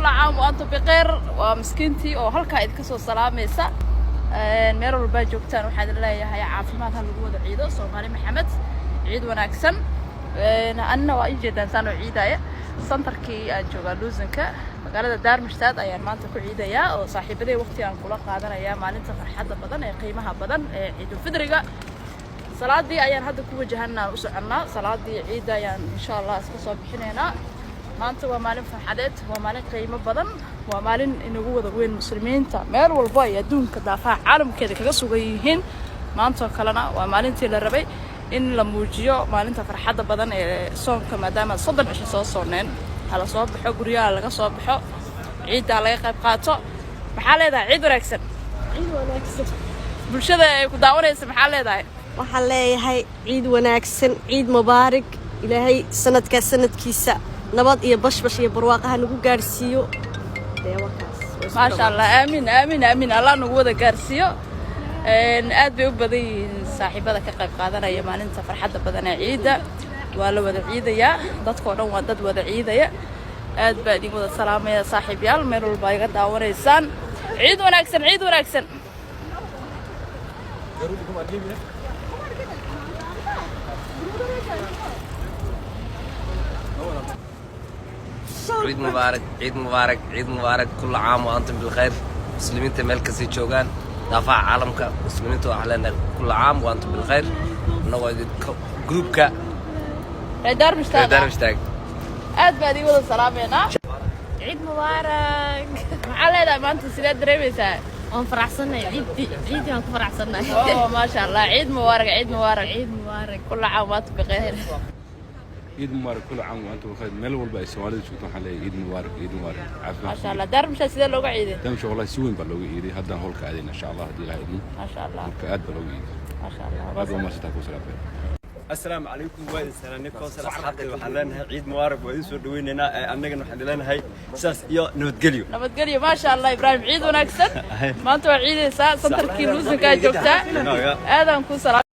Kulla caam wa antum bikhayr. Waa miskiintii oo halkaa idinka soo salaamaysa. Meel walbaa joogtaan, waxaan idin leeyahay caafimaad ha lagu wada ciido. Soomaali Maxamed, ciid wanaagsan. Anina waa ii jeedaan saan oo ciidaya. Centerkii aan joogaa, Luzernka, magaalada Darmstadt ayaan maanta ku ciidayaa oo saaxiibaday waqti aan kula qaadanayaa maalinta farxadda badan ee qiimaha badan ee Ciidulfidriga. Salaadii ayaan hadda ku wajahanaa, u soconnaa salaadii ciidda ayaan insha Allah iska soo bixinaynaa. Maanta waa maalin farxadeed, waa maalin qiimo badan, waa maalin inagu wada weyn. Muslimiinta meel walbo ay adduunka daafaha caalamkeeda kaga sugan yihiin, maantoo kalena waa maalintii la rabay in la muujiyo maalinta farxadda badan ee soonka. Maadaama 30 cisho soo soonneen, hala soo baxo, guryaha laga soo baxo, ciiddaa laga qayb qaato. Maxaa leedahay? Ciid wanaagsan. Ciid wanaagsan. Bulshada ay ku daawanaysa maxaa leedahay? Waxaan leeyahay ciid wanaagsan, ciid mubaarak. Ilaahay sanadkaa sanadkiisa nabad iyo bashbash iyo barwaaqaha nagu gaadhsiiyo. Dee wakaas waa isku Maasha Allah, aamiin, aamiin, aamiin. Allah nagu wada gaarsiiyo. Aad bay u badan yihiin saaxiibada ka qayb qaadanaya maalinta farxadda badan ee ciidda. Waa la wada ciidayaa, dadkoo dhan waa dad wada ciidaya. Aad baa idin wada salaamaya, saaxiibyaal, meel walba iga daawanaysaan. Ciid wanaagsan, ciid wanaagsan. Ciid mubaarak, ciid mubaarak, ciid mubaarak. Kulla caam wa antum bilkhayr. Muslimiinta meel kastay joogaan daafaha caalamka, muslimiinta waxaan leenahay kulla caam wa antum bilkhayr, annagoo idinka groupka Reer Darmstadt ah. Darmstadt. Aad baa idin wada salaameynaa. Ciid mubaarak. Maxaa leedahay maanta? Sideed dareemaysaa? Waan faraxsannahay, ciidii ciidii waan ku faraxsannahay. Oh, maasha Allah, ciid mubaarak, ciid mubaarak. Ciid mubaarak. Kulla caam wa antum bikhayr. Ciid mubaarak, kulla caam wa antum bikhayr. Meel walba ay Soomaalida joogto waxaan leeyahay ciid mubaarak, ciid mubaarak, caafimaad. Maasha Allah. Darmstadt sidee looga ciiday? Damsha wallahi si weyn baa looga iiday. Haddaan howlka aadayna insha Allah, haddii Ilahay idmo. Maasha Allah. Marka aad baa looga iiday. Maasha Allah. Aad baa mahadsantahay, ku salaamay. Asalaamu calaykum, waa idin salaamnay Kowsar. Asxaabteeda waxaan leenahay ciid mubaarak, waa idin soo dhaweynaynaa. Annagana waxaan leenahay sidaas iyo nabadgelyo. Nabadgelyo, maasha Allah. Ibraahim, ciid wanaagsan. Maanta waa ciidaysaa, centerkii Luzernkaa joogtaa. Aadaan kuu salaam.